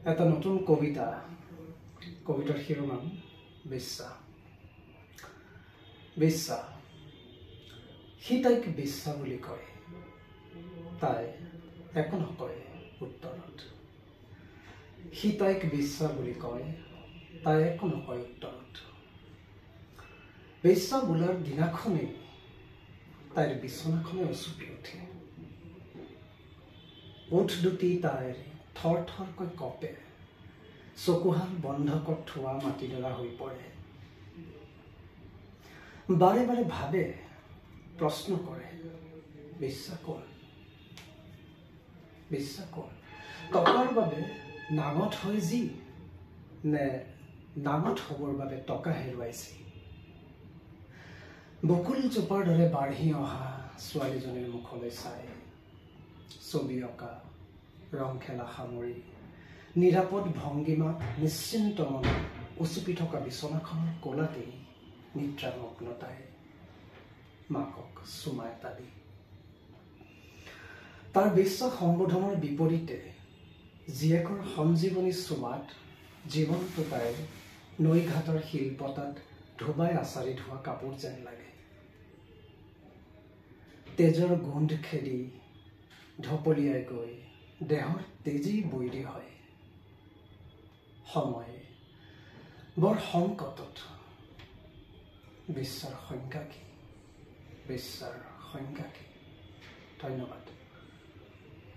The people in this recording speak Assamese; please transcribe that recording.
এটা নতুন কবিতা, কবিতাৰ শিৰোনাম বেশ্যা। বেশ্যা, সি তাইক বেশ্যা বুলি কয়, তাই একো নকয় উত্তৰত। সি তাইক বেশ্যা বুলি কয়, তাই একো নকয় উত্তৰত। বেশ্যা বোলাৰ দিনাখনেই তাইৰ বিচনাখনে উচুপি উঠে। ওঠ দুটি তাইৰ থৰ থৰকৈ কঁপে, চকুহাল বন্ধকত থোৱা মাটিডৰা হৈ পৰে। বাৰে বাৰে ভাবে, প্ৰশ্ন কৰে, বেশ্যা কোন? বেশ্যা কোন? টকাৰ বাবে নাঙঠ হৈ যি, নে নাঙঠ হ'বৰ বাবে টকা হেৰুৱাইছে? বকুল জোপাৰ দৰে বাঢ়ি অহা ছোৱালীজনীৰ মুখলৈ চাই ছবি অঁকা, ৰং খেলা সামৰি নিৰাপদ ভংগীমাত নিশ্চিন্ত মনে উচুপি থকা বিচনাখনৰ কোলাতেই নিদ্ৰামগ্নতাই মাকক চুমা এটা দি। তাৰ বেশ্যা সম্বোধনৰ বিপৰীতে জীয়েকৰ সঞ্জীৱনী চুমাত জীৱনটো তাইৰ নৈ ঘাটৰ শিলপতাত ধোবাই আচাৰি ধোৱা কাপোৰ যেন লাগে। তেজৰ গোন্ধ খেদি ঢপলিয়াই গৈ দেহৰ তেজেই বৈৰী হয়। সময় বৰ সংকটত। বেশ্যাৰ সংজ্ঞা কি? বেশ্যাৰ সংজ্ঞা কি? ধন্যবাদ।